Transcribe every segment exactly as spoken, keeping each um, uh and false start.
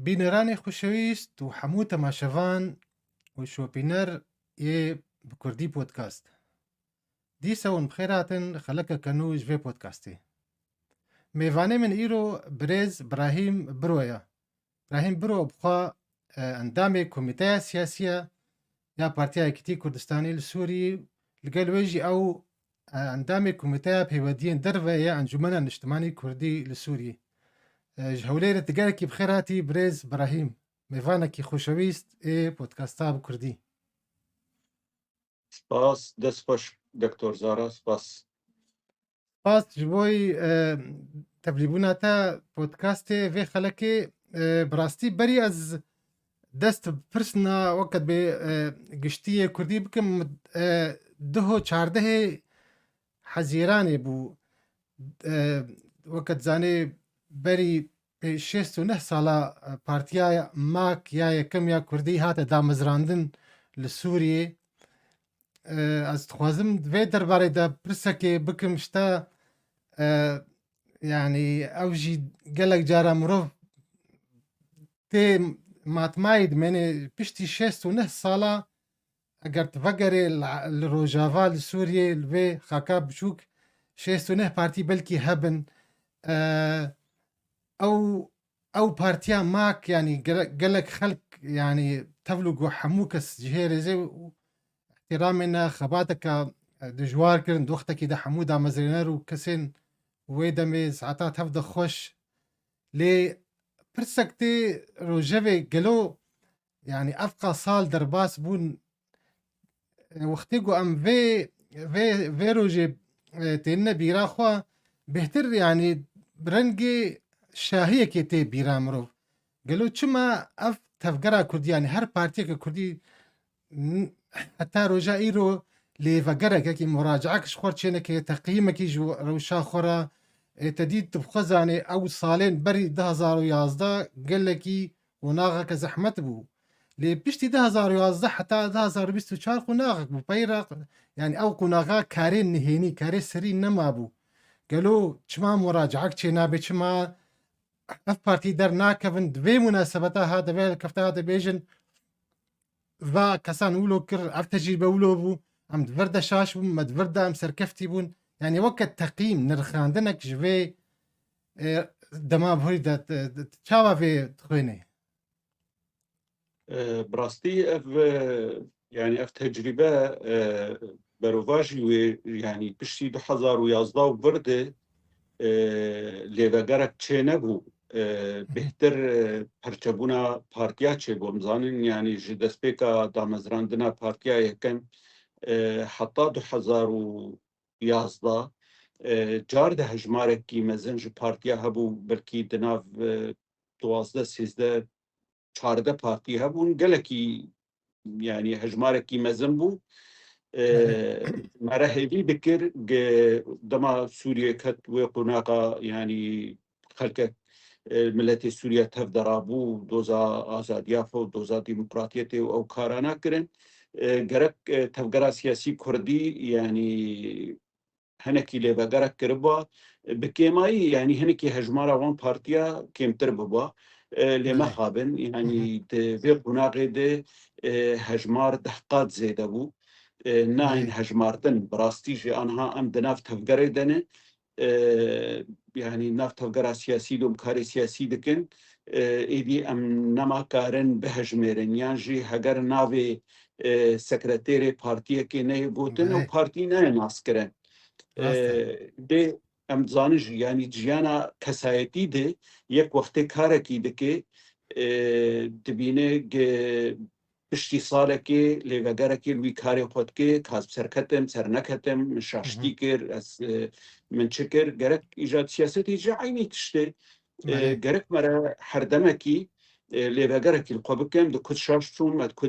Bîneranê xweşewîst û hemû temaşevan û şopîner yê Bi Kurdî Podcast. Dîsa hûn bi xêr hatin xelekeke nû ji vê podcastê. Mêvanê min îro birêz Birahîm Biro ye. Birahîm Biro bi xwe, e, endamê Komîteya Siyasî ye ya Partiya Yekîtî Kurdistanî li Sûriyê. Li gel wê jî ew, e, endamê Komîteya Pêwendiyên Derve ya Encûmena Niştimanî Kurdî li Sûriyê. E, ji Hewlêrê tu gelekî bi xêr hatî birêz Birahîm. Mêvanekî xoşewîst ê podcasta bi kurdî. Spas, dest xweş, Doktor Zara, spas. Spas ji bo, e, tevlîbûna te podcastê vê xelekê. E, bi rastî berî ez dest bi pirsna wekî bê, e, giştî yê kurdî bikim, e, duh û çardehê Hezîranê bû. E, wekî zanê berî pê şêst û neh sala, e, Partiya MAK ya yekem ya Kurdî hate damezrandin li Sûriyê. E, ez dixwazim vê derbarê de pirsekê bikim ji te, e, yanî ew jî gelek cara mirov tê matmayî dimêne piştî şêst û neh sala eger tu vegerê li, li Rojava, li Sûriyê, li vê xaka biçûk şêst û neh partî belkî hebin. E, ew, ew partiya MAK, yanî gele-, gelek xelk, yanî tevlû ku hemû kes ji hê rêzê û îhtîramê ne xebateke, e, dijwar kirin. Di wextekî de hemû damezrêner û kesên wê demê saeta tev de xweş. Lê pirsek tê rojevê gelo, yanî ev qas sal derbas bûn, e, wextê ku em vê, vê, vê rojê, e, tênine bîra xwe, bêhtir, yanî bi rengê şahiyekê tê bîra mirov. Gelo çima ev tevgera kurdî, yanî her partiyeke kurdî n-, heta roja îro lêvegerek, yekî muracaek ji xwe çêneke, teqîmekî ji rewşa xwe re, e, te dît, tu bi xwe zanê ew salên berî du hezar û yazdeh gelekî qonaxeke zehmet bû. Lê piştî du hezar û yazdeh heta du hezar û bîst û çar qonaxek bû. Peyra, yanî ew qonaxa karê nihênî, karê serî nema bû. Gelo çima muracaek çênabe, çima ev partî dernakevin? Di vê munasebeta ha, di vê helkefta ha dibêjin, va kesan wilo kir, ev tecrîbe wilo bû, em di vir de şaş bûn, me di vir de em serkeftî bûn. Yanî weke teqîm, nirxandinek ji vê, e, dema bihurî de, de, de, çawa vê dixwêne? E, bi rastî ev, e, yanî ev tecrîbe, e, berovajî wê, yanî piştî du hezar û yazdeh û vir de, e, lêvegerek çênebû. E, bêhtir, e, perçebûna partiya çêbû. Em zanin, yanî ji destpêka damezrandina partiya yekem, e, heta du hezar û yazdeh, e, car de hejmarekî mezin ji partiya hebû, belkî di nav, e, duwazdeh, sêzdeh, çardeh partî hebûn, gelekî, yanî hejmarekî mezin bû. E, Belê. Me re hêvî dikir, ge-, dema Sûriye ket wê qonaxa, yanî xelkek, e, miletê Sûriye tev de rabû, doza azadiya xwe û doza demokratiyetê û ew karana kirin. E, gerek, e, tevgera siyasî kurdî, yanî hinekî lêvegerek kiriba, bi kêmayî, yanî hinekî hejmara wan partiya kêmtir biba. E, lê Belê. mexabin, yanî Hı hı. di vê qonaxê de, e, hejmar deh qat zêde bû. E, nayên Belê. hejmartin, bi rastî jî aniha em di nav tevgerê de ne. E, yanî nav tevgera siyasî de em karê siyasî dikin. E, êdî em nema karin bihejmêrin, yan jî heger navê, e, sekreterê partiyekê neyê gotin, ew Belê. partî neyê naskirin. Rast e. E, dê em dizanin jî, yanî jiyana kesayetî de yek wextê karekî dike, e, dibîne ge-, piştî salekê lêvegerekê li wî karê xwe dike, ka ez bi ser ketim, ser neketim, min Hı hı. şaştî kir, ez, e, min çi kir, gerek îca siyasetê jî eynî tişt e. E, Belê. gerek me re her demekî, e, lêvegerekî li xwe bikin, di ku şaş çûn, me di ku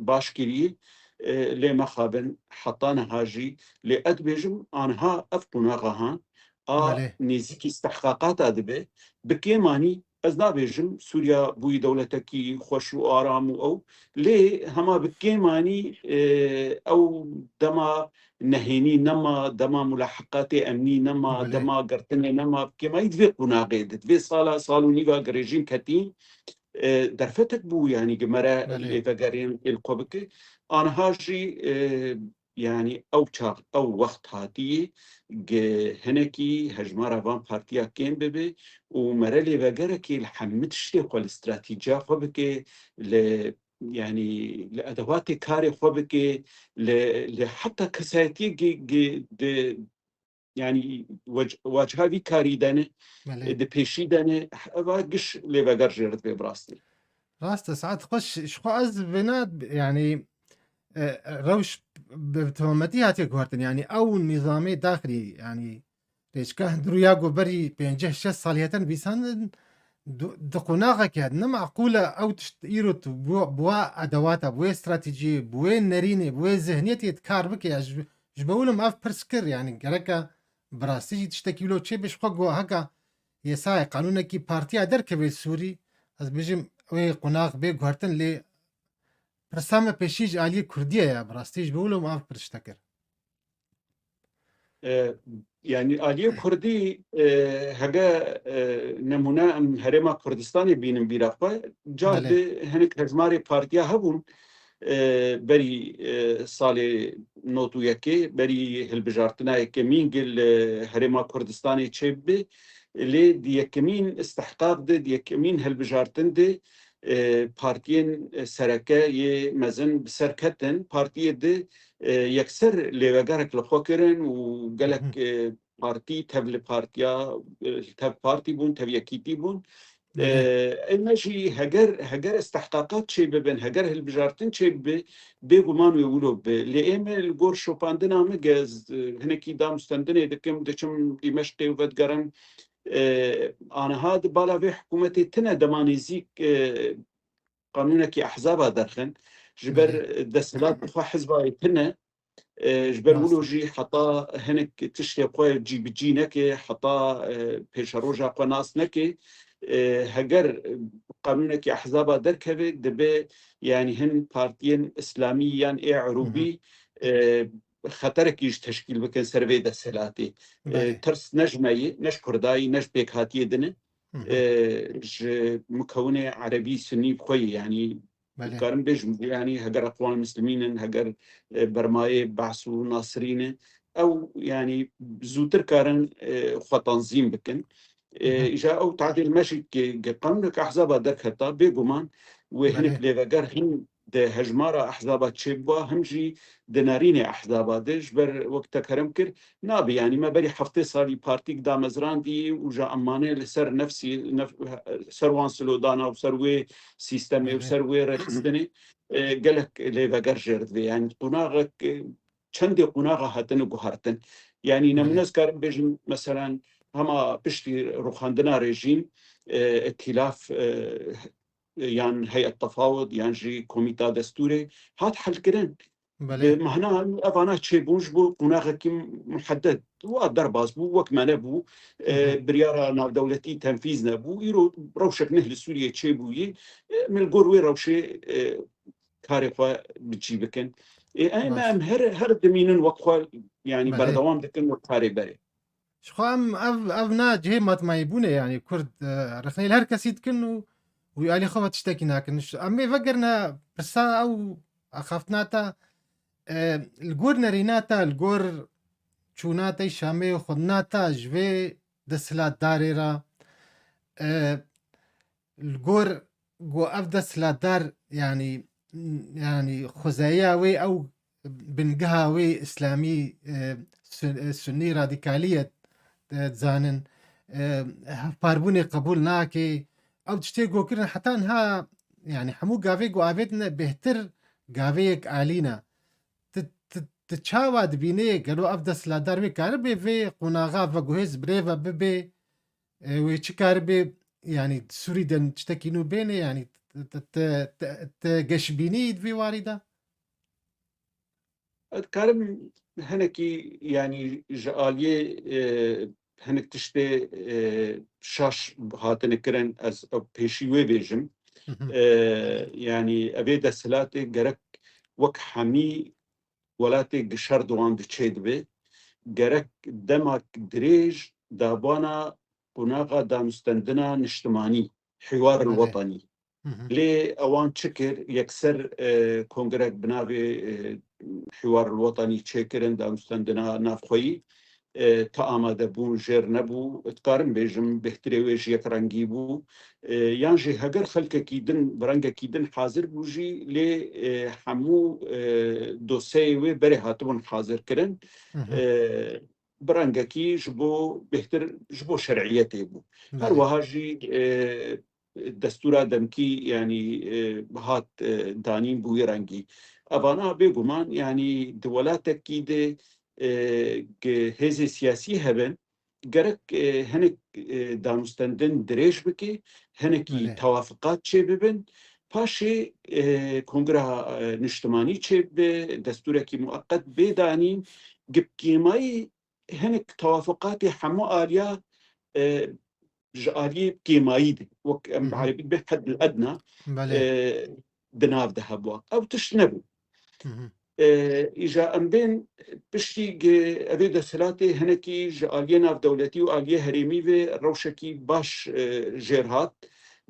baş kirî, e, lê mexabin heta niha jî. Lê ez dibêjim, aniha ev qonaxa han, a Belê. nêzîkî istihqaqata dibe, bi kêmanî, ez nabêjim Sûriya bûyî dewletekî xweş û aram û ew, lê hema bi kêmanî, e, ew dema nehênî nema, dema mulahiqatê emnî nema, Belê. dema girtinê nema, bi kêmayî di vê qonaxê de, di vê sala, sal û nîva girêjîn ketî, e, derfetek bû, yanî gi mere lêvegerên êl xwe bike. Aniha jî, e, yanî ew çax, ew wext hatiye gi hinekî hejmara van partiya kêm bibe û mere lêvegerekî li hemî tiştê xwe, li stratîciya xwe bike, li, yanî li edewatê karê xwe bike, li, li heta kesayetiyê gi, gi, di, yanî wec-, waciha vî karî de ne, Belê. di pêşî de ne, eva giş lêveger jê re divê bi rastî. Rast e, Saet xweş. Ji xwe ez vêna, yanî, e, rewş bi temametî hatiye guhertin. Yanî ew nîzamê daxilî, yanî rêçka hundir û ya ku berî pêncî şeş salî hetin vîsandin, du-, di qonaxeke ne meqûl e ew tişt îro tu bi, bi wa edewata, bi wê stratejiyê, bi wê nerînê, bi wê zihniyetê tu kar bike. Ya ji, ji ber wilo min ev pirs kir, yanî gereka bi rastî jî tiştekî wilo çêbe, ji xwe ku heka yesayê qanûnekî partiya derkeve Sûrî, ez bêjim wê qonax bê guhertin, lê pirsa me pêşî ji aliyê Kurdiyê ye, bi rastî ji ber wilo min ev pirs te kir. E, yanî aliyê Kurdî, e, hege, e, nemûne em Herêma Kurdistanê bînin bîra xwe, car Belê. di hinek hejmarê partiya hebûn, e, berî, e, salê nod û yekê, berî hilbijartina yekemîn gil, e, Herêma Kurdistanê çêbibe, lê di yekemîn istihqaq de, di yekemîn hilbijartin de, e, partiyên, e, sereke yê mezin bi ser ketin, partiyê de, e, yekser lêvegerek li xwe kirin û gelek, Hı hı. e, partî tev li partiya, e, tev partî bûn, tev yekîtî bûn. Belê. E, ê me jî heger, heger istihqaqat çêbibin, heger hilbijartin çêbibe, bêguman wê wilo be. Lê ê me li gor şopandina min, ge ez, e, hinekî damûstendinê dikim, diçim Dîmeşqê û vedigerim, e, aniha di bala vê hikûmetê tine dema nêzîk, e, qanûnekî ehzaba derxin. Ji ber Belê. desthilat bi xwe hizba yê tune, e, ji ber Rast. wilo jî heta hinek tiştê xwe cî bi cî neke, heta, e, pêşeroja xwe nas neke, e, heger qanûnekî ehzaba derkeve, dibe, yanî hin partiyên îslamî yan ê Hı hı. erûbî, e, xeterekî ji teşkîl bikin ser vê desthilatê. E, Belê. tirs ne ji me ye, ne ji Kurda ye, ne ji pêkhatiyê din e. Hı hı. E, ji mukewinê erebî sunî bi xwe ye, yanî Belê. dikarim bêjim, yanî heger Eqwan Muslimîn in, heger, e, bermayê Behs û Nasirîn e, ew, yanî zûtir karin, e, xwe tanzîm bikin. E, Hı hı. îja ew tadîl me jî ki, ki qanûnek ehzaba derketa, bêguman wê hinek Belê. lêveger hin di hejmara ehzaba çêbûa, him jî di nerînê ehzaba de, ji ber wek te kerem kir, nabe, yanî me berî heftê salî partîk damezrandî û ja emane li ser nefsî, nef-, ser wan silodana û ser wê sîstemê û Belê. ser wê rêxistinê, e, gelek lêveger jê re divê. Yanî qonaxek, e, çendê qonaxa hatine guhartin. Yanî Belê. nemûne ez karim bêjim, meselen, hema piştî rûxandina rejîm, e, îtîlaf, e, yan heyet tefawud yan jî komîta destûrê hat helkirin. Belê. Bi mehna evana çêbûn ji bo qonaxekî muhedded wa derbas bû, wek me nebû, Hı hı. e, biryara navdewletî tenfîz nebû. Îro rewşek neh li Sûriyê çêbûyî, e, min li gor wê rewşê, e, karê xwe bi cî bikin. E, em, Baş. em her, her dimînin wek xwe, yanî Belê. berdewam dikin wek karê berê. Ji xwe em ev, ev ne cihê matmayîbûnê, yanî Kurd, e, rexneyê li her kesî dikin û, û alî xwe ve tiştekî nakin. Ş-, em ê vegerine pirsa ew axaftina te, e, li gor nerîna te, li gor çûna te Şamê û xwedina te ji vê desthilatdarê re, e, li gor ku ev desthilatdar, yanî, yanî xwezeya wê ew bingeha wê îslamî, e, sun-, e, sunnî radîkalî ye, e, dizanin, e, hevparbûnê qebûl nake. Ew tiştê ku kirin heta niha, yanî hemû gavê ku avêtine bêhtir gavê yek alî ne. Tu, tu, tu çawa dibînê gelo ev desthilatdar wê karibe vê qonaxa veguhêz birêve bibe? E, wê çi karibe, yanî Sûrî de tiştekî nû bêne, yanî te, te, te, te geşbînî di vî warî de? Ez dikarim hinekî, yanî ji aliyê, e, hinek tiştê, e, şaş hatine kirin, ez ew pêşî wê bêjim. Hı hı. E, yanî evê desthilatê gerek wek hemî welatê gi şer di wan de çêdibe, gerek demak dirêj dabana qonaxa danûstendina niştimanî, hiwar Belê. wetanî. Lê ewan çi kir? Yekser, e, kongrek bi navê, e, Hiwar el-Wetanî çêkirin, danûstendina navxweyî. E, ti amade bûn, jêr nebû. Dikarim bêjim, bêhtirê wê ji yekrengî bû. E, yan jî heger xelkekî din, bi rengekî din hazir bû jî, lê, e, hemû, e, dosyayê wê berê hatibûn hazir kirin. E, bi rengekî ji bo bêhtir, ji bo şer'iyetê bû. Her wiha jî, e, destûra demkî, yanî, e, hat, e, danîn bi wî rengî. Evana bêguman, yanî di welatekî de, e, ke hêzê siyasî hebin, gerek, e, hinek, e, danûstendin dirêj bike, hinekî tewafiqat çê bibin. Paşê, e, kongra, e, niştimanî çê bibe, destûrekî mueqet bê danîn, gi bi kêmayî hinek tewafuqatê hemû aliya, e, ji aliyê kêmayî de, wek em bi erebî dibê hed el edna, e, di nav de hebû. Ew tişt nebû. E, îja em bên piştî gi evê desthilatê hinekî ji aliyê navdewletî û aliyê herêmî ve rewşekî baş, e, jêr hat.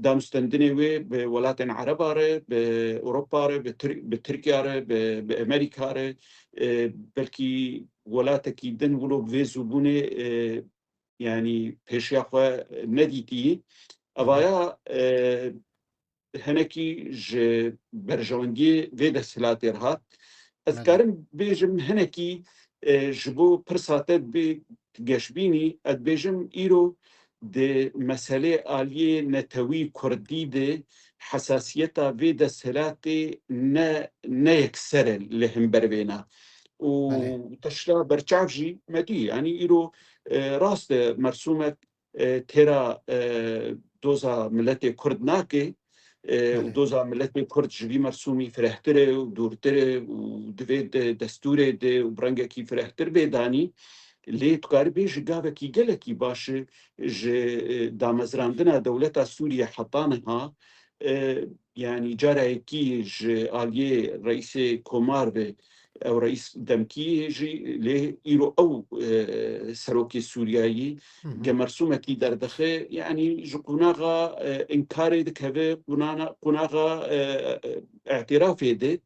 Danûstendinê wê bi welatên Ereba re, bi Ewropa re, bi Tir-, bi Tirkiya re, bi, bi Amerîka re, e, belkî welatekî din wilo bi vê zûbûnê, e, yanî pêşiya xwe nedîtî. Evaya, e, hinekî ji berjewendiyê vê desthilatê re hat. Ez dikarim bêjim hinekî, e, ji bo pirsa te bi geşbînî, ez dibêjim îro di meselê aliyê netewî kurdî de hesasiyeta vê desthilatê ne, ne yekser e li hember vêna. Û tişta berçav jî me dî, yanî îro, e, rast e, mersûmek, e, têra, e, doza miletê kurd nake, e, û doza miletê kurd ji vî mersûmî firehtir e û dûrtir e û divê di destûrê de û bi rengekî firehtir bê danî. Lê tu karî bêjî gavekî gelekî baş e ji, e, damezrandina dewleta Sûriye heta niha, e, yanî cara yekî ji aliyê reîsê komar ve, ew reîs demkî jî, lê îro ew, e, serokê Sûriyayî ge mersûmekî derdixe, yanî ji qunaxa, e, înkarê dikeve, qunana-, qunaxa, e, e, îtirafê de,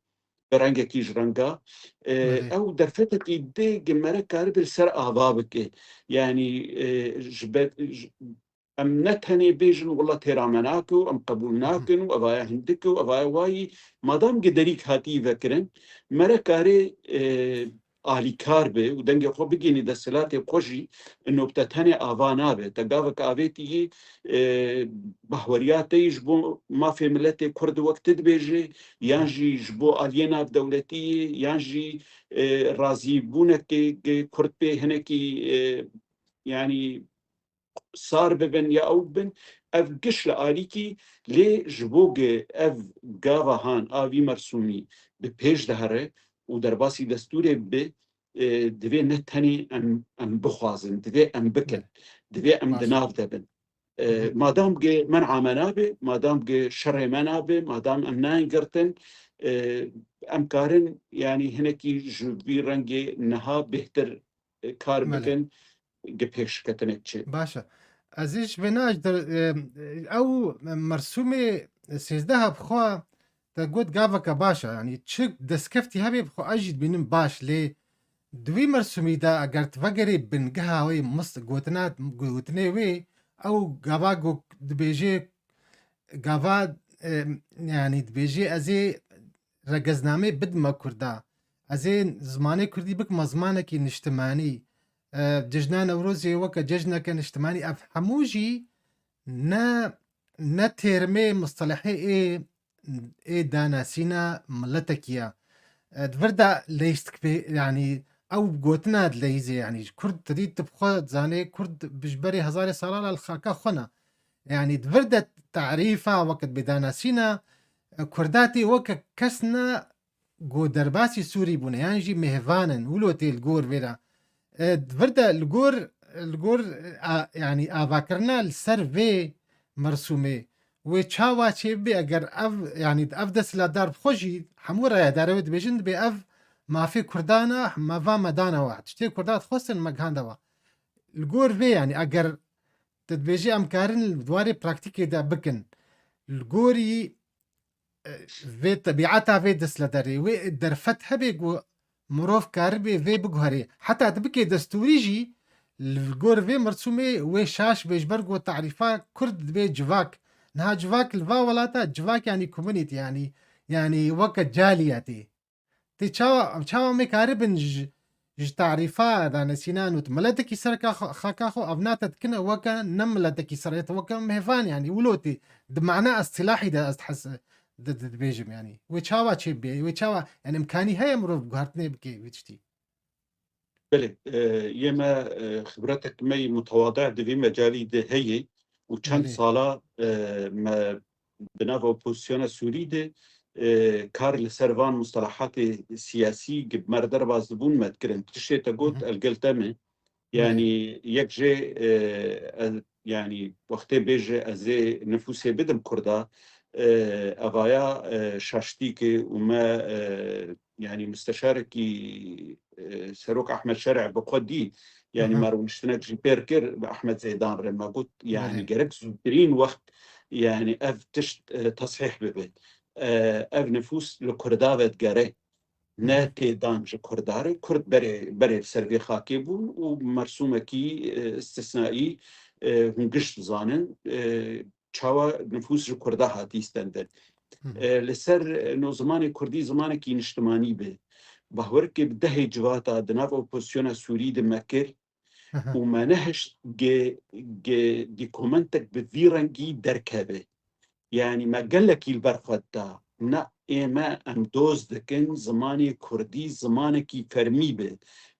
bi rengekî ji renga, e, ew derfetekî dê ge mere karibe li ser ava bike. Yanî, e, ji ber, ji, em ne tenê bêjin wela têra me nake û em qebûl nakin û evaya hindik e û evaya wayî, madam ge derîk hatî vekirin, mere karê, e, alîkar be û dengê xwe bigihînî desthilatê xwe jî, nobte tenê ava nabe. Te gavek avêtiyî, e, bahweriya te yî ji bo mafê miletê kurd wek tu dibêjî, yan jî ji bo aliyê navdewletî yî, yan jî, e, razîbûnekê ge kurd pê hinekî, e, yanî sar bibin ya ew bibin, ev giş li alîkî, lê ji bo ge ev gava han a vî mersûmî bi pêş de here û derbasî destûrê bibe, e, divê ne tenê em, em bixwazin, divê em bikin, divê em di nav de bin. E, madam ge men'a me nabe, madam ge şerê me nabe, madam em nayên girtin, e, em karin, yanî hinekî ji vî rengê niha bêhtir, e, kar bikin, ge pêşketinekê çi. Baş e. Ez ê ji vê naş der, e, ew mersûmê sêzdeh e bi xwe te got gaveke baş e. Yanî çi destkeftî hebe bi xwe ez jî dibînim baş, lê di wî mersûmî de eger tu vegerî bingeha wê mis-, gotina, gotinê wê, ew gava go-, dibêje gava, e, yanî dibêje ez ê regeznamê bidime kurda. Ez ê zimanê kurdî bikime zimanekî niştimanî. E, cejna Newrozê weke cejneke niştimanî, ev hemû jî ne, ne termê mustelehê ê, ê danasîna miletekî ye. E, di vir de leyîst pê, yanî ew gotina dileyîzê, yanî kurd tedî tu bi xwe zanê, kurd bi ji berê hezarê sala li xaka xwe ne. Yanî di vir de tarîfa weke dibê danasîna, e, kurda tê weke kes ne ku derbasî Sûrî bûne, yan jî mêvan in, wilo tê li gor vê re. E, di vir de li gor, li gor, a, yanî avakirina li ser vê mersûmê wê çawa çêbibe eger ev, yanî ev desthilatdar bi xwe jî hemû rayedara wê dibêjin dibê ev mafê kurdan e, me va me dane we. Tiştê kurda dixwestin me gihande we. Li gor vê, yanî eger tu dibêjî em karin li warê praktîkê de bikin. li gorî, e, vê tebîeta vê destledarê, wê derfet hebe ku mirov karibe vê biguherê. Heta tu bikê destûrî jî, li gor vê mirsûmê wê şaş bê, ji ber ku tarîfa Kurd dibe civak. Niha civak li va welata, civak yanî community, yanî, yanî weke caliyetê. Tê çawa, çawa em ê karibin ji, ji tarîfa Dane Sînan û miletekî sereka xwe, xaka xwe, ev nate dikine weke ne miletekî serê, weke mêvan, yanî wilo tê di mana estilahî de ez dihis-, di, di, dibêjim, yanî wê çawa çê bê, wê çawa, yanî imkanî heye mirov guhertinê bike vê tiştî? Belê, e, yê me, e, xibretek me yî mutewade di vî mecalî de heye û çend Belê. sala, e, me di nav opozîsyona Sûrî de, e, kar li ser van mustalahatê siyasî gi me re derbas dibûn me dikirin. Tiştê te got Hı hı. el gel te me. Belê. Yanî yek jê, e, ez, yanî wextê bêje ez ê nifûsê bidim Kurda, e, evaya, e, şaştîk e û me, e, yanî musteşarekî, e, Serok Ahmet Şer'e bi xwe dî, yanî Hı hı. me rûniştinek jî pêr kir bi Ahmet Zeydan re. Me got, yanî Belê. gerek zûtirîn wext, yanî ev tişt, e, teshîh bibe. E, ev nifûs li Kurda ve digere. Hı Ne hı. tê dan ji Kurda re. Kurd berê, berê li ser vê xakê bûn û mersûmekî, e, istisnaî, e, hûn giş dizanin. E, çawa nifûs ji Kurda hatî stendin. Hı hı. E, li ser, e, no zimanê Kurdî zimanekî niştimanî be. Bahwerkê bi dehê civata di nav opozîsyona Sûrî de me kir Hı hı. û me nehişt ge, ge dîkomentek bi vî rengî derkeve. Yanî me gelekî li ber xwe da. Na ê me em doz dikin zimanê Kurdî zimanekî fermî be.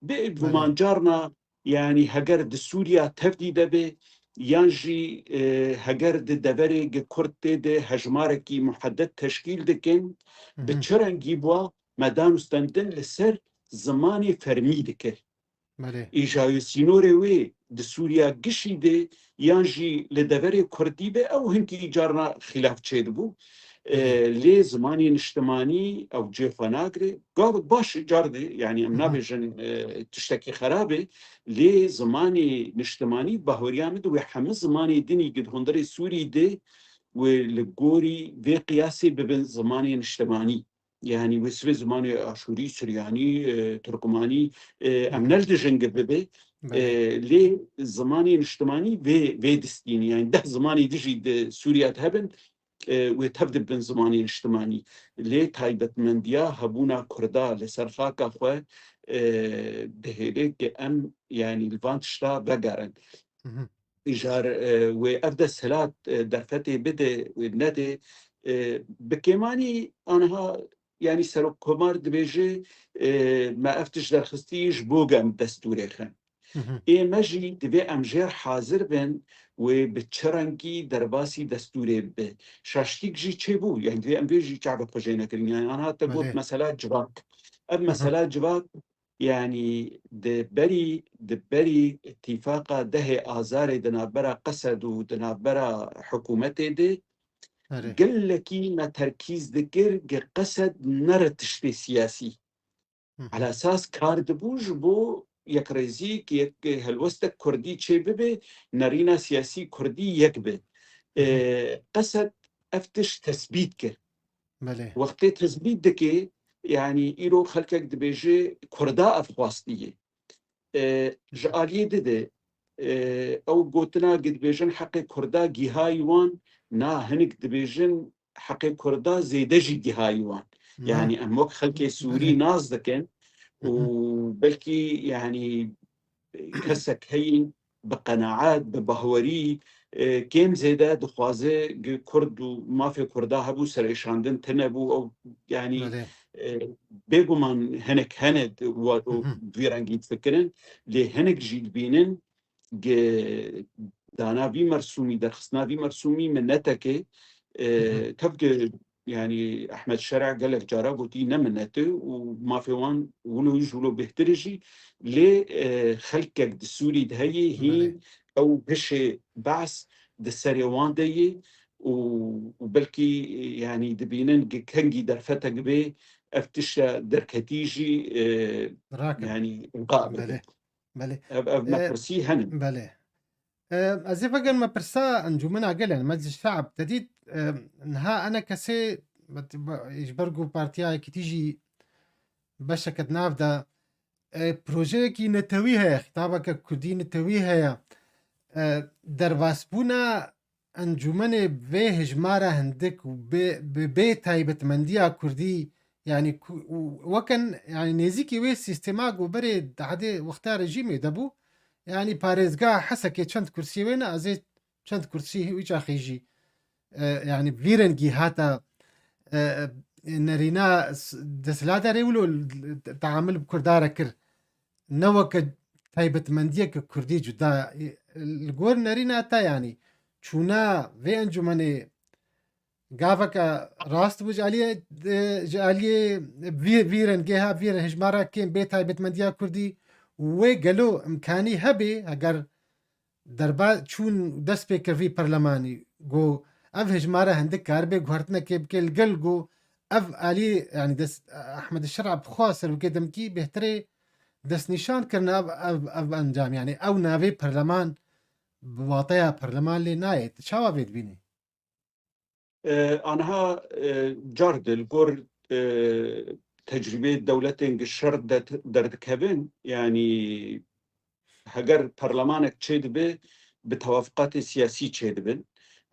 Bê Belê. guman carna Yanî heger di Sûriya tevdî de be, yan jî, e, heger di deverê gi Kurd tê de hejmarekî muhedded teşkîl dikin, bi Hı hı. çi rengî bûa me danûstendin li ser zimanê fermî dikir. Belê. Îja wê sînorê wê di Sûriya gişî de yan jî li deverê Kurdî be, ew hinkî carna xîlaf çêdibû. E, Hı hı. lê zimanê niştimanî ew cê xwe nagire. Gavik baş e, car de, yanî em Hı hı. nabêjin, e, tiştekî xerab e, lê zimanê niştimanî bahweriya min di wê hemî zimanê dinî gi di hundirê Sûrî de wê li gorî vê qiyasê bibin zimanê niştimanî. Yanî wê sibê zimanê Aşûrî, Suryanî, e, Turkmanî, e, Hı em hı. ne li dijin gi bibe. E, Belê. lê zimanê niştimanî vê, vê distînî. Yanî deh zimanê dijî di Sûriya de hebin, e, wê tev dibin zimanê niştimanî. Lê taybetmendiya hebûna Kurda li ser xaka xwe, e, dihêle ke em, yanî li van tişta vegerin. Hı hı. Îjar, e, wê ev desthilat, e, derfetê bide, wê nede, e, bi kêmanî aniha, yanî Serokkomar dibêje, e, me ev tişt derxistî ji bo ge em destûrê xin. Hı hı. Ê me jî divê em jêr hazir bin, wê bi çi rengî derbasî destûrê bibe. Şaştîk jî çêbû, yanî divê em vê jî çavê xwe jê nekirin. Yanî aniha te got Belê. mesela civak. Ev Hı hı. mesela civak, yanî di berî, di berî tîfaqa dehê Azarê di navbera Qesed û di navbera hikûmetê de Erê. gelekî me terkîz dikir, gi Qesed nere tiştê siyasî. Hı hı. Ala esas kar dibû ji bo yekrêzî, ki yek helwestek kurdî çê bibe, nerîna siyasî kurdî yek be. Hı hı. E, Qesed ev tişt tesbît kir. Belê. Wextê tesbît dike, yanî îro xelkek dibêje Kurda ev xwastî ye. E, ji Hı hı. aliyê di de, e, ew gotina gi dibêjin heqê Kurda gihayî wan, na hinek dibêjin heqê Kurda zêde jî gihayî wan. Na. Yanî em wek xelkê Sûrî Belê. nas dikin Hı û hı. belkî yanî kesek heyî bi qenaet, bi bahwerî, e, kêm zêde dixwaze gi Kurd û mafê Kurda hebû, serêşandin tune bû, ew yanî, Belê. e, bêguman hinek hene di-, wa-, Hı hı. vî rengî difikirin, lê hinek jî dibînin, ge-, dana vî mersûmî, derxistina vî mersûmî minetekê, e, Hı hı. tev ki, yanî Ehmed Şer'a gelek cara gotî ne minet e û mafê wan wilo ji wilo bêhtir e jî, lê, e, xelkek di Sûrî de heye, hîn Belê. ew hişê behs di serê wan de ye û, û belkî, yanî dibînin ki kengî derfetek bê, ev tişta derketî jî, e, Rakin. yanî ilqa bibe. Belê. Belê. Ev, ev E, mepirsî hene. belê. E, ez ê vegerim me pirsa Encûmena Gel, yani Meclis Şe'b, te dît, E, niha enekesê, ji ber ku Partiya Yekîtî jî beşeke di nav de, e, projeyekî netewî heye, xîtabeke kurdî netewî heye. E, derbasbûna encûmenê vê hejmara hindik û bê, bi bê taybetmendiya kurdî, yanî ku, û wekin, yanî nêzîkî wê sîstema ku berê di ehdê wexta rejîmê de bû, yanî parêzgeha Hesekê çend kursiyê wê ne, ez ê çend kursî wî çaxê jî, e, yanî vî rengî hata, e, nerîna s-, desthilatdarê wilo teamil bi Kurda re kir. Ne weke taybetmendiyeke kurdî cuda. Li gor nerîna te, yanî çûna vê encûmenê gaveke rast bû ji aliyê, e, ji aliyê vî, vî rengê ha, vî hejmara kêm bê taybetmendiya kurdî û wê gelo imkanî hebe, heger derba çûn dest pê kir vî perlemanî, got, ev hejmara hindik karibe guhertinekê bike li gel, got, ev alî, yanî dest, Ehmed Şer'a bi xwe serokê demkî bêhtirê destnîşan kirine ev, ev, ev encam, yanî ew navê perleman bi wateya perleman lê nayê. Tu çawa vê dibînî? E, aniha, e, car di li gor, e, tecrîbeyê dewletên gi şer de-, derdikevin, yanî heger perlemanek çêdibe, bi tewafiqatê siyasî çêdibin.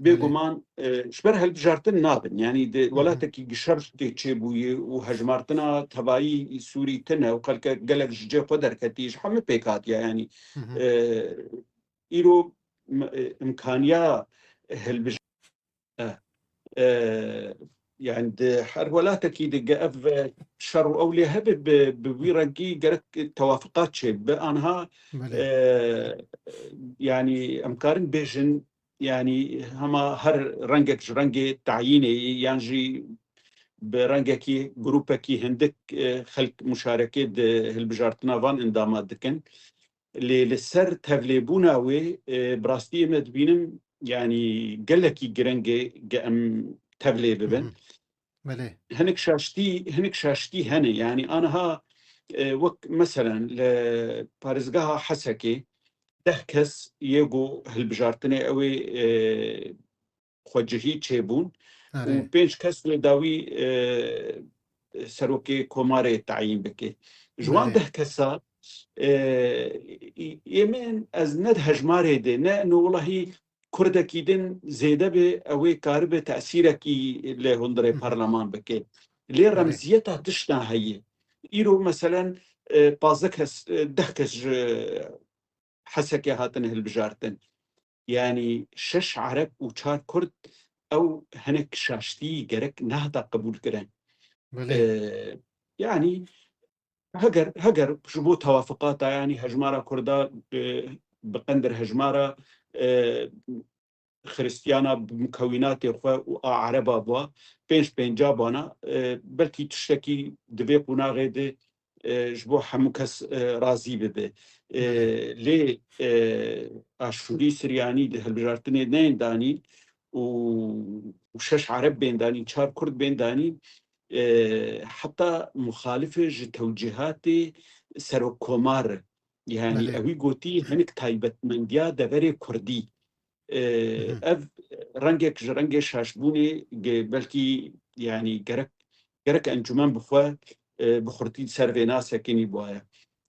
Belê. Bêguman, e, ji ber hilbijartin nabin. Yanî di Hı hı. welatekî gi şer tê çêbûyî û hejmartina tevayî Sûrî tune û xelke gelek ji cê xwe derketî, ji hemû pêk hatiye. Yanî, Hı hı. e, îro m-, e, imkaniya hilbij-, e, e, yani di her welatekî de ge ev şer û ew lê hebe bi, bi wî rengî gerek tewafiqat çêbibe. Anha, Belê. e, yani em karin bêjin, yani hema her rengek ji rengê tayînê yan jî bi rengekî, grûpekî hindik, e, xelk muşarekê di hilbijartina van endama dikin. Lê li ser tevlêbûna wê, e, bi rastî me dibînim, yanî gelekî giring e ge em tevlê bibin. Hı hı. Belê. Hinek şaştî, hinek şaştî hene. Yanî aniha, e, wek meselen li parêzgeha Hesekê deh kes yê ku hilbijartinê ew ê, e, xwecihî çêbûn û Erê. pênc kes li dawî, e, serokê komarê tayîn bike. Ji wan Erê. deh kesa, e, ê min ez ne di hejmarê de, ne, no, welahî kurdekî din zêde be, ew ê karibe tesîrekî li hundirê Hı hı. parleman bike. Lê Erê. remziyeta tişta heye. Îro meselen, e, pazdeh kes, e, deh kes ji Hesekê hatin hilbijartin. Yanî şeş Ereb û çar Kurd, ew hinek şaştî gerek nehata qebûlkirin. Belê. Ee, yanî heger, heger ji bo tewafiqata, yanî hejmara Kurda, e, bi qendir hejmara, e, Xiristiyana bi mukewînatê xwe û a Ereba bûa, pênc pênca bana, e, belkî tiştekî di vê qonaxê de, e, ji bo hemû kes, e, razî bibe. E, Belê. lê, e, Aşûrî Siryanî di hilbijartinê neyên danî û, û şeş Ereb bên danî, çar Kurd bên danî, e, heta muxalife ji tewcîhatê serokkomar. Yanî Belê. ewî gotî hinek taybetmendiya deverê Kurdî. E, Hı hı. ev rengek ji rengê şaşbûnê ge-, belkî, yanî gerek, gerek encûmen bi xwe, e, bi xurtî li ser vê nasekinî bûye.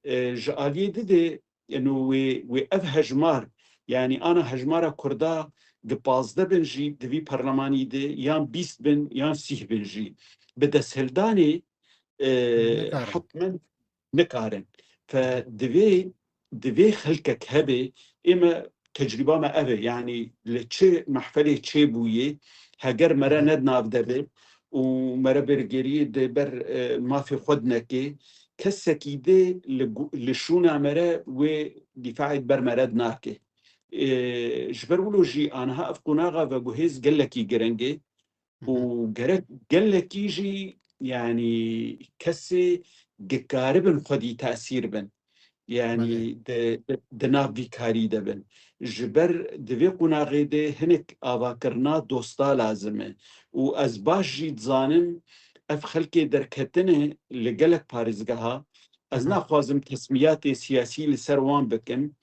E, ji aliyê di de, eno wê, wê ev hejmar, yanî ana hejmara Kurda gi pazdeh bin jî di vî perlemanî de yan bîst bin yan sîh bin jî bi desthildanê, e, Nikarin. hetmen nikarin. Fe divê, divê xelkek hebe, ê me tecrîba me ev e, yanî li çi mehfelê çêbûyê, heger mere Hı hı. ne di nav de be û mere bergeriyê di ber, e, mafê xwe dineke, kesekî de li gu-, li şûna mere wê dîfaê di ber mere dinake. E, ji ber wilo jî aniha ev qonaxa veguhêz gelekî giring e. Hı û hı. gerek gelekî jî, yanî kesê gi karibin xwedî tesîr bin. Yanî Belê. di, di, di nav vî karî de bin. Ji ber di vê qonaxê de hinek avakirina dosta lazim e. Û ez baş jî dizanim ev xelkê derketine li gelek parêzgeha. Ez Hı hı. naxwazim tesmiyatê siyasî li ser wan bikim.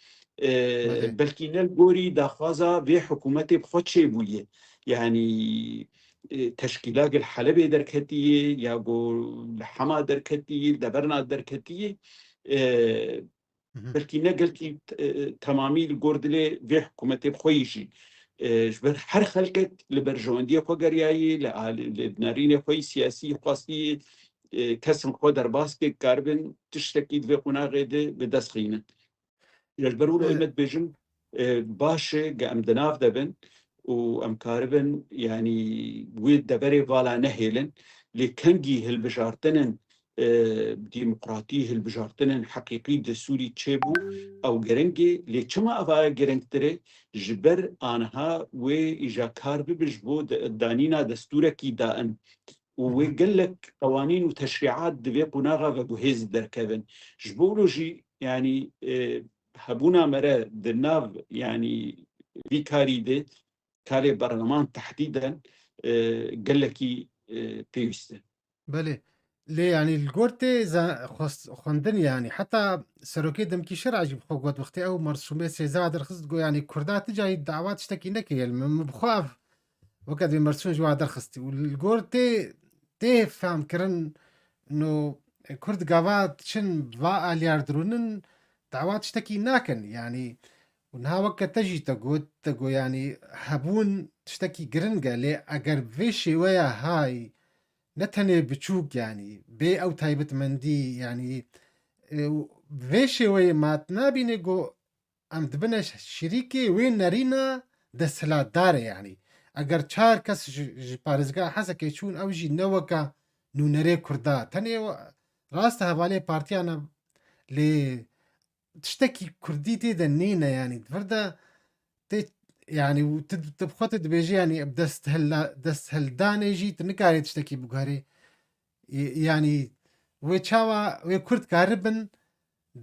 E, Belê. belkî ne li gorî daxwaza vê hikûmetê bi xwe çêbûye. yanî, e, teşkîlak li Helebê derketiye, ya ku li Hema derketiye, li Deverna derketiye, e, Hı hı. belkî ne gelkî, e, temamî li gor dilê vê hikûmetê xwe yî jî. E, ji ber her xelkek li berjewendiyê xwe geriyayî, li alî, li nerînê xwe yî siyasî xwestî, e, kesên xwe derbas kê, karibin tiştekî di vê qonaxê de bi dest xînin. Ya ji ber wilo Evet. ême dibêjin, e, baş e, ge em di nav de bin û em karibin, yanî wê deverê vala nehêlin, lê kengî hilbijartinên, e, demokratî, hilbijartinên heqîqî di Sûrî çêbû, ew giring e, lê çima ev a giringtir e? Ji ber aniha wê îja kar bibe ji bo de-, danîna destûrekî dain û Hı wê hı. gelek qewanîn û teşrîat di vê qonaxa veguhêz derkevin. Ji bo wilo jî, yanî, e, hebûna mere di nav, yanî, vî karî de, karê berleman tehdîden, e, gelekî, e, pêwîst e. Belê. Lê, yanî, li gor tê za-, xwest-, xwendin, yanî, heta serokê demkî şer'a jî bi xwe got, wextê ew mersûmê sêza derxist, got, yanî, Kurda ti carî dawa tiştekî neke, yanî, min, min bi xwe ev weke divê mersûm ji wa derxistî. Û li gor tê, tê fehmkirin, no, Kurd gava diçin va aliyar dirûnin, dawa tiştekî nakin, yanî, û niha weke te jî te got, te got, yanî, hebûn tiştekî giring e, lê eger vê şêweya hay, ne tenê biçûk, yanî, bê ew taybetmendî, yanî, e, û vê şêweyê ma tu nabînî ku em dibine şirîkê wê nerîna desthilatdar e, yanî. Eger çar kes ji, ji parêzgeha Hesekê çûn, ew jî ne weke nûnerê Kurda. Tenê we-, rast e hevalê partiyan e, lê tiştekî Kurdî tê de nîne, yanî. Di vir de tê, yanî, û tu, tu bi xwe tu dibêjî, yanî, bi desthela-, destheldanê jî tu nikarî tiştekî biguherî. Y-, yanî, wê çawa, wê Kurd karibin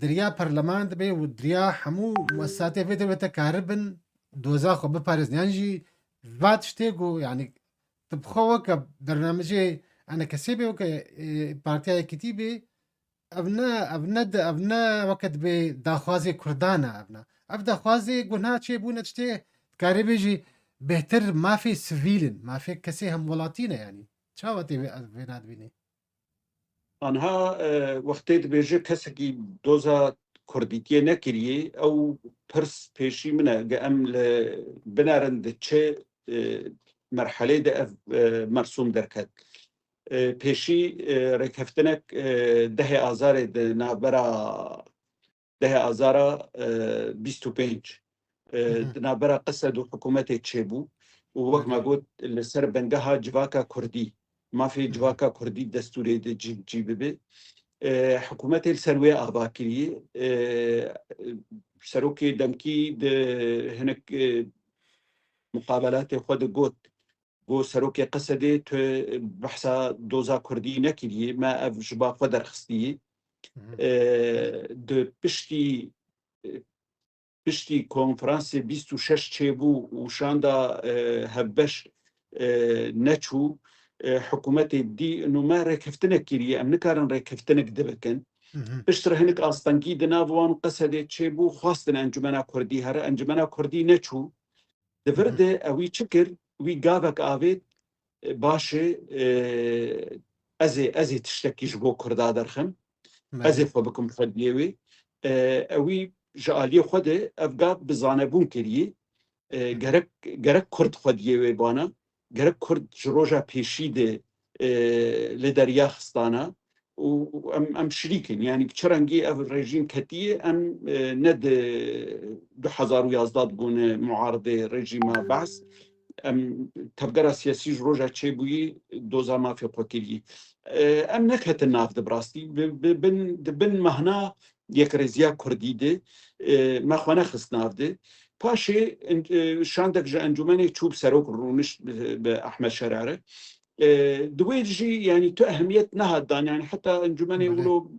di riya perleman de be û di riya hemû muesesatê vê dewlete karibin doza xwe biparêzin. Yan jî va tiştê ku, yanî, tu bi xwe weke bernamecê enekesê be, weke, e, Partiya Yekîtî be, ev ne, ev ne di, ev ne weke dibê daxwazê Kurdan e, ev ne. Ev daxwazê ku niha çêbûne tiştê, dikarê bêjî bêhtir mafê sivîl in, mafê kesê hemwelatî ne, yanî. Çawa tê vê, vê nadibînî? Anha, e, wextê dibêje kesekî doza kurdîtiyê nekiriye, ew pirs pêşî min e, ge em li binerin di çi, e, merhelê de ev, e, mersûm derket. E, pêşî, e, rêkeftinek, e, dehê Azarê di navbera dehê Azara, e, bîst û pênc, e, Hı hı. di navbera Qesed û hikûmetê çêbû û wek me Belê. got, li ser bengeha civaka kurdî, mafê Hı hı. civaka kurdî destûrê de cî, cî bibe. E, hikûmetê li ser wê ava kiriye. E, serokê demkî di hinek, e, muqabelatê xwe de got, got, serokê Qesedê tu behsa doza kurdî nekiriye, me ev ji ba xwe derxistiye. Hı hı. E, di piştî, e, piştî konferansê bîst û şeş çêbû û şanda, e, hevbeş, e, neçû, e, hikûmetê dî, nû me rêkeftinek kiriye, em nikarin rêkeftinek dibikin. Hı hı. Piştre hinek astengî di nav wan Qesedê çêbû, xwestin Encûmena Kurdî here, Encûmena Kurdî neçû. Di vir Hı hı. de ewî çi kir? Wî gavek avêt, e, baş e, e, ez ê, ez ê tiştekî ji bo Kurda derxim. Ez ê Belê. xwe bikim xwediyê wê. E, ewî ji aliyê xwe de ev gav bi zanebûn kiriye. E, Hı hı. gerek, gerek Kurd xwediyê wê bana, gerek Kurd ji roja pêşî de, e, li derya xistana. û, û em, em şirîk in. Yanî bi çi rengî ev rejîm ketiye, em, e, ne di du hezar û yazdeh dibûne muaridê rejîma Be's. Em tevgera siyasî ji roja çêbûyî doza mafê xwe kirî. E, em neketin nav de bi rastî. Bi, bi bin, di bin mehna yekrêziya kurdî de, e, me xwe nexist nav de. Paşê, en-, e, şandek ji encûmenê çû bi serok rûnişt bi, bi Ehmed Şerar re. E, di wê jî, yanî tu ehemiyet nehat dan, yanî heta encûmenê Belê. wilo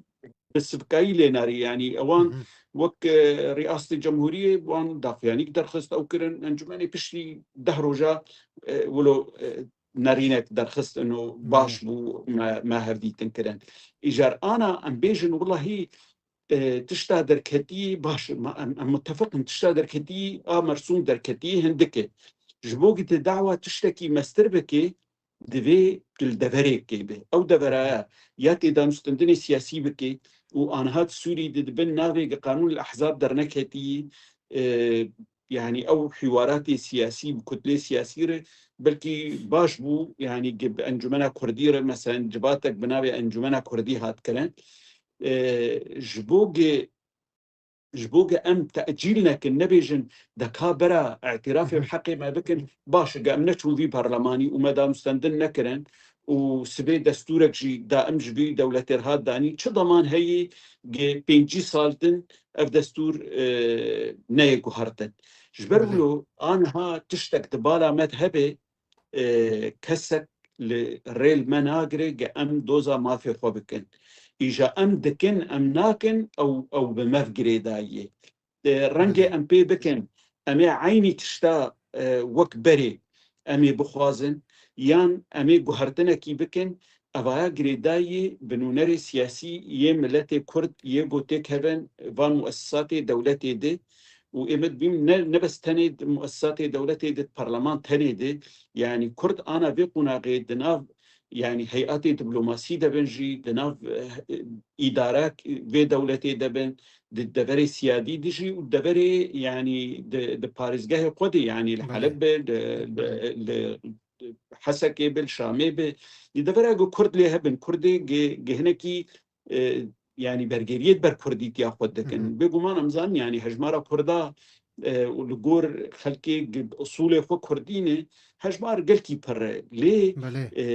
bi sivkayî lê nerî, yanî ewan Hı hı. wek, e, rîastê cemhûriyê wan daxuyanîk derxist ew kirin, encûmenê piştî deh roja, e, wilo, e, nerînek derxist ino baş Belê. bû, me, me hevdîtin kirin. Îcar ana em bêjin, wilahî, e, tişta derketî baş, ma, em, em mutefiq in, tişta derketî a mersûm derketî hindik e. Ji bo ku tu dawa tiştekî mestir bikê, divê tu li deverêkê be. Ew deveraya ya tê danûstendinê siyasî bikê û aniha di Sûrî de dibin navê gi qanûn el ehzab derneketî, e, yanî ew hîwaratê siyasî bi kutlê siyasî re belkî baş bû, yanî gi bi encumena kurdî re, meselen civatek bi navê encumena kurdî hat kirin. E, ji bo gi ji bo ge em tecîl nekin, nebêjin deka bera îtirafê bi heqê me bikin, baş e, ge em neçûn vî parlemanî û me danûstendin nekirin û sibê destûrek jî daim ji vî dewletê re hat danî, çi deman heyî ge pêncî sal din ev destûr, e, neyê guhertin. Ji ber Belê. wilo aniha tiştek di bala me de hebe, e, kesek li rê li me nagire ge em doza mafê xwe bikin. Îja em dikin, em nakin, ew, ew bi me ve girêdayî ye. E, rengê Belê. em pê bikin, em ê eynî tişta, e, wek berê em ê bixwazin, yan em ê guhertinekî bikin, evaya girêdayî bi nûnerê siyasî yê miletê Kurd yê ku têkevin van muessisatê dewletê de û ê me dibîn ne, ne bes tenê di muessisatê dewletê de, di parleman tenê de, yanî Kurd ana vê qonaxê di nav, yanî heyatê diplomasî de bin jî, di nav, eh, îdara vê dewletê de bin, di deverê siyadî de jî û deverê, yanî di, di parêzgehê xwe de, yanî li Belê. Heleb be, li, li, li Hesekê be, li Şamê be, di devera ku Kurd lê hebin, Kurdê ge-, gehinekî, e, yanî bergeriyê di ber Kurdîtiya xwe dikin. Hı hı. Bêguman em zanin, yanî hejmara Kurda, e, û li gor xelkê gi-, usulê xwe Kurdî ne, hejmar gelkî pir e. Lê, Belê. e,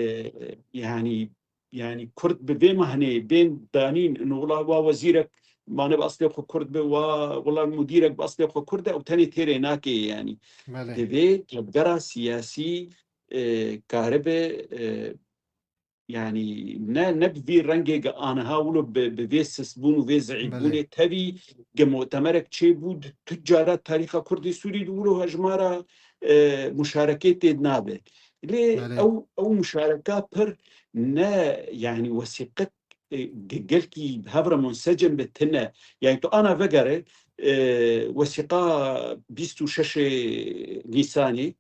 yanî, yanî Kurd bi vê mehnê bên danîn, ino wila wa wezîrek mane bi eslê xwe Kurd be, wa wila mudîrek bi eslê xwe Kurd e, ew tenê têrê nake, yanî. Belê. Divê tevgera siyasî, e, karibe, e, yanî ne, ne bi vî rengê ge aniha wilo bi, bi vê sistbûn û vê zîfbûnê Belê. tevî ge mutemerek çêbû di tu cara tarîxa Kurdê Sûrî de wilo hejmara, e, muşarekê tê nabe. Lê Belê. ew, ew muşareka pir ne, yanî wesîqek, e, ge-, gelkî bi hev re munsecim be tune. Yanî tu ana vegere, e, wesîqa bîst û şeş Nîsanê,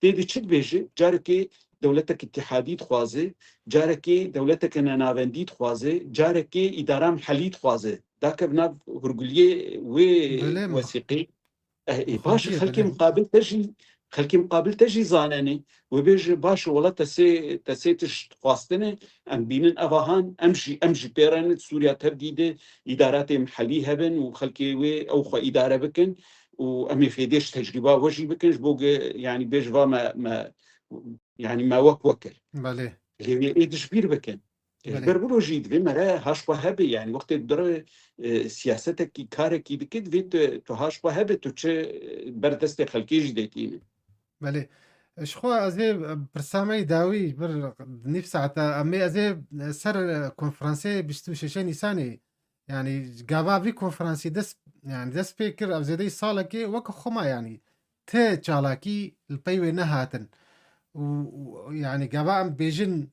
tê de çi dibêje? Carekê dewletek îtîhadî dixwaze, carekê dewleteke nenavendî dixwaze, carekê îdara mihelî dixwaze. Dakev nav hurguliyê wê Belê, wesîqê. Eh, ê, baş e, xelkê belê. muqabil te jî, xelkê muqabil te jî zanenê. Wê bêje, baş e, wela te sê, te sê tişt xwastine, em bînin evahan, em jî, em jî pê re ne, Sûriya tevgî de îdaratê mihelî hebin û xelkê wê ew xwe îdare bikin. û em ê fêdê ji tecrîba we jî bikin, ji bo ge, yanî bêj va me, me, yanî me wek we kir. Belê. Lê wê ê dijbîr bikin. Ji Belê. ber wilo jî divê mere haş xwe hebe, yanî wextê tu dire, e, siyasetekî, karekî dike, divê tu, tu haş xwe hebe, tu çi ber destê xelkê jî dê tîne. Belê. Ji xwe ez ê pirsa me yî dawî bir nîv saeta, em ê, ez ê ser konferansê bîst û şeşê Nîsanê, yanî gava vî konferansî dest, yanî dest pê kir, ev zêdeyî salekê weke xwe ma, yanî ti çalakî li pey wê nehatin. Û, û, yanî gava em bêjin,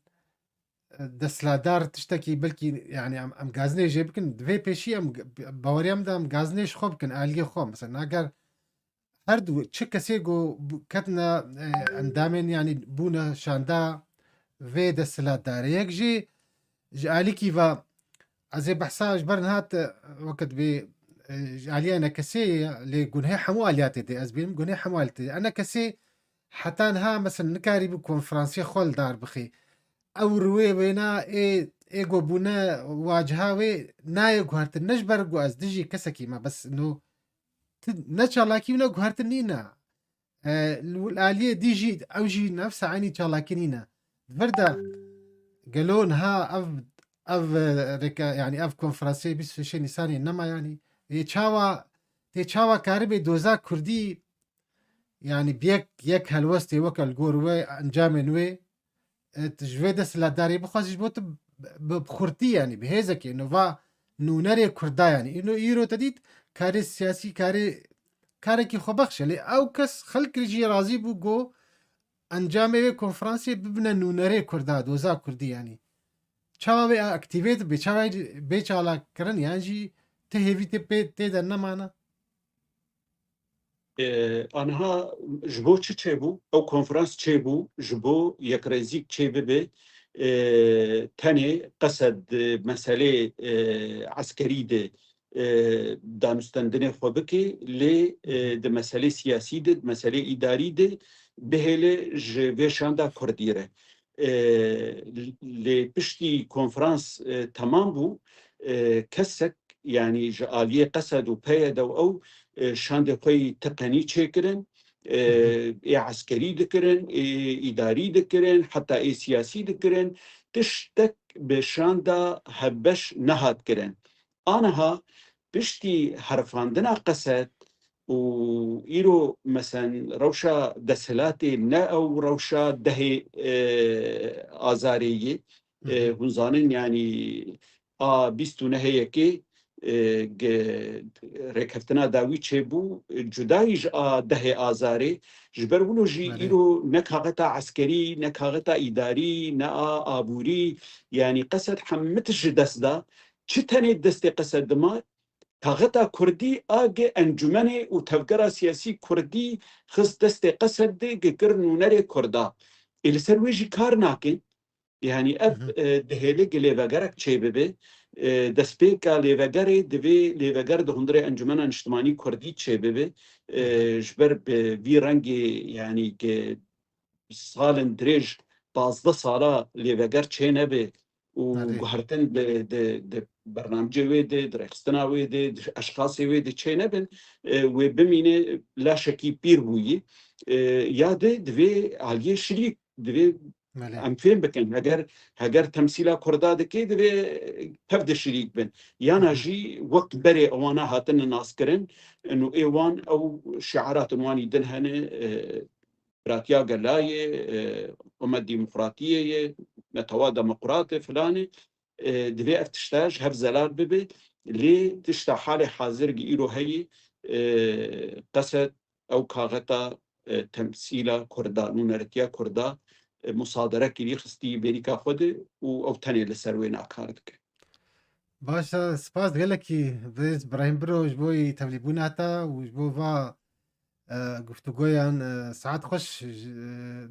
e, desthilatdar tiştekî belkî, yanî em, em gazinê jê bikin, di vê pêşî em g-, baweriya min de em gazinê ji xwe bikin, aliyê xwe. Mesela, nager her du, çi kesê ku bû-, ketine, e, endamên, yanî bûne şanda vê desthilatdarê. Yek jî ji alîkî ve, ez ê behsa ji ber niha te wekit bê, e, ji aliya enekesê ye, lê gunhê hemû aliyatê de, ez bînim gunhê hemû aliyatê de. Enekesê heta niha, mesela, nikarîbû konferansê xwe li dar bixê. Ew riwê wêna ê, ê ku bûne waciha wê nayê guhertin. Ne ji ber ku ez dijî kesekî me, bes no ti ne çalakî û ne guhertin nîne. E, li, li aliyê dî jî ew jî nefsa eynî çalakî nîne. Di vir de gelo niha ev, ev, e, rêke-, yanî ev konferansê bîst û şeşê Nîsanê nema, yanî ê çawa, tê çawa karibê doza Kurdî, yanî bi yek, yek helwestê weke li gor wê, encamên wê, e, tu ji vê desthilatdarê bixwazî ji bo tu bi, bi xurtî, yanî bi hêzekê, nûva nûnerê Kurda, yanî îno îro te dît karê siyasî, karê, karekî xwebexş e. Lê ew kes, xelk jî razî bû ku encamê wê konferansê bibine nûnerê Kurda, doza Kurdî, yanî çawa wê aktîvê dibe, çawa bê çalakkirin, yan jî ti hêvî tê pê, tê de nemana? E, aniha ji bo çi çêbû? Ew konferans çêbû ji bo yekrêzîk çêbibe. E, tenê qesed meselê, e, eskerî de, e, danûstendinê xwe bike, lê, e, di meselê siyasî de, di meselê îdarî de bihêle ji vê şanda kurdî re. E, lê piştî konferans, e, temam bû, e, kesek, yanî ji aliyê qesed û peyede û ew, e, şandê xwe yî teqenî çêkirin, e, Hı hı. ê eskerî dikirin, ê îdarî dikirin, heta ê siyasî dikirin. Tiştek bi şanda hevbeş nehat kirin. Aniha piştî herifandina qesed û îro, mesen, rewşa desthilatê ne ew rewşa dehê, e, Azarê yê. Hı E, hı. Hûn zanin, yanî a bîst û nehê yekê, e, ge-, rêkeftina dawî çêbû, e, cudayî ji a dehê Azarê. Ji ber wilo jî Belê. îro ne kaxeta eskerî, ne kaxeta îdarî, ne a aborî, yanî qesed hemû tişt ji dest da. Çi tenê destê qesed dima, kaxeta kurdî a ge encûmenê û tevgera siyasî kurdî xist destê qesed de, ge kir nûnerê kurda. Ê li ser wê jî kar nakin. Yanî ev, Hı hı. e, dihêle ge lêvegerek çêbibe. E, destpêka lêvegerê divê lêveger di hundirê Encûmena Niştimanî Kurdî çêbibe. E, Hı hı. Ji ber bi vî rengê, yanî ge salên dirêj, pazdeh sala lêveger çênebe û Erê. guhertin di, di, di bernamcê wê de, di rêxistina wê de, di eşxasê wê de çênebin, e, wê bimîne laşekî pîr bûyî. E, ya de divê aliyê şirîk, divê Belê. em fêm bikin. Heger, heger temsîla kurda dike, divê tev de şirîk bin. Yana Hı hı. jî wek berê ewana hatine naskirin, û ê wan ew şiaratên wan î din hene, e, biratiya gelayê, e, hikûmet demokratiyê ye, netewa demokrat e, filan e. E, divê ev tişta ji hev zelal bibe, lê tişta halê hazir gi îro heyî, e, qesed ew kaxeta, e, temsîla kurda, nûneretiya kurda, e, musadere kirî, xistî bêrîka xwe de û ew tenê li ser wê nakar dike. Baş e, spas gelekî Birêz Birahîm Biro ji bo tevlîbûna te û ji bo va, e, guftûgoyan, e, saet xweş, e,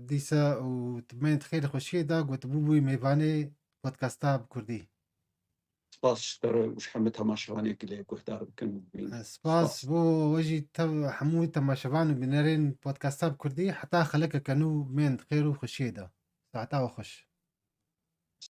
dîsa û tu meyên xêr xweşiyê de ku tu bûbûyî mêvanê podcasta bi kurdî. Spas ji te re û ji hemû temaşevanê ku lê guhdar bikin û bibînin. E, spas Spas. bo we jî tev hemû temaşevan û bînerên podcasta bi kurdî heta xelekeke nû meyên xêr û xweşiyê de. Saeta we xweş.